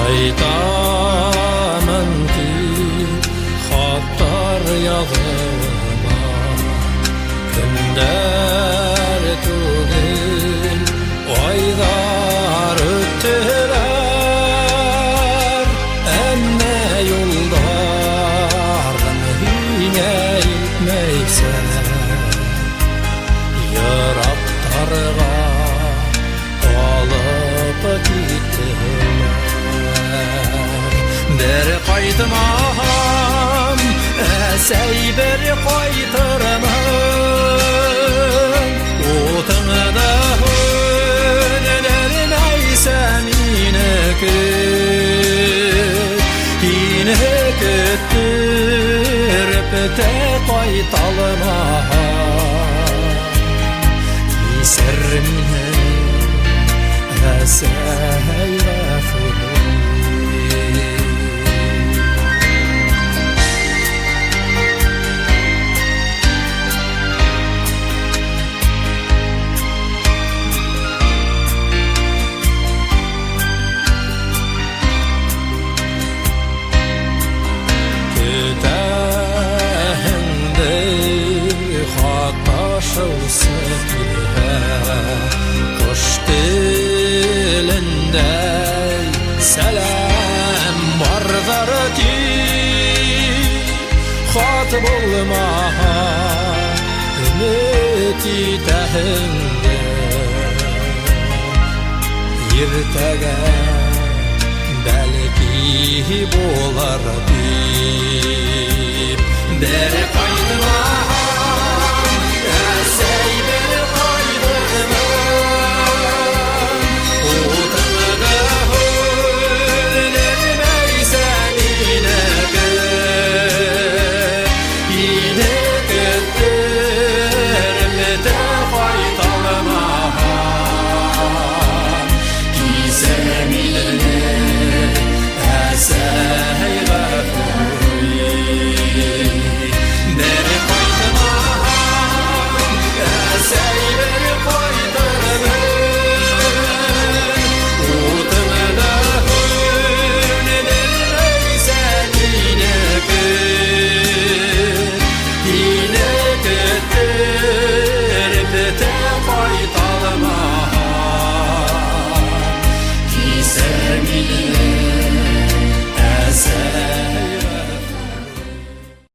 Ҡайтамын тип хаттар яҙыуыма, көндәр түгел, айҙар үттеләр, әммә юлдарым һиңә илтмәйсә йыраҡтарға алып киттеләр. Бер ҡайтмаһам, әсәй, бер ҡайтырмын, утыңды һүндермәйсә мине көт, һине көттөрөп тә ҡайталмаһам, кисер мине, әсәй, ғәфү ит. Көтәһеңдер хат ташыусы килһә, ҡош телендәй сәләм барҙыр тип, хат булмаһа, өмөт итәһеңдер. Иртәгә бәлки булыр.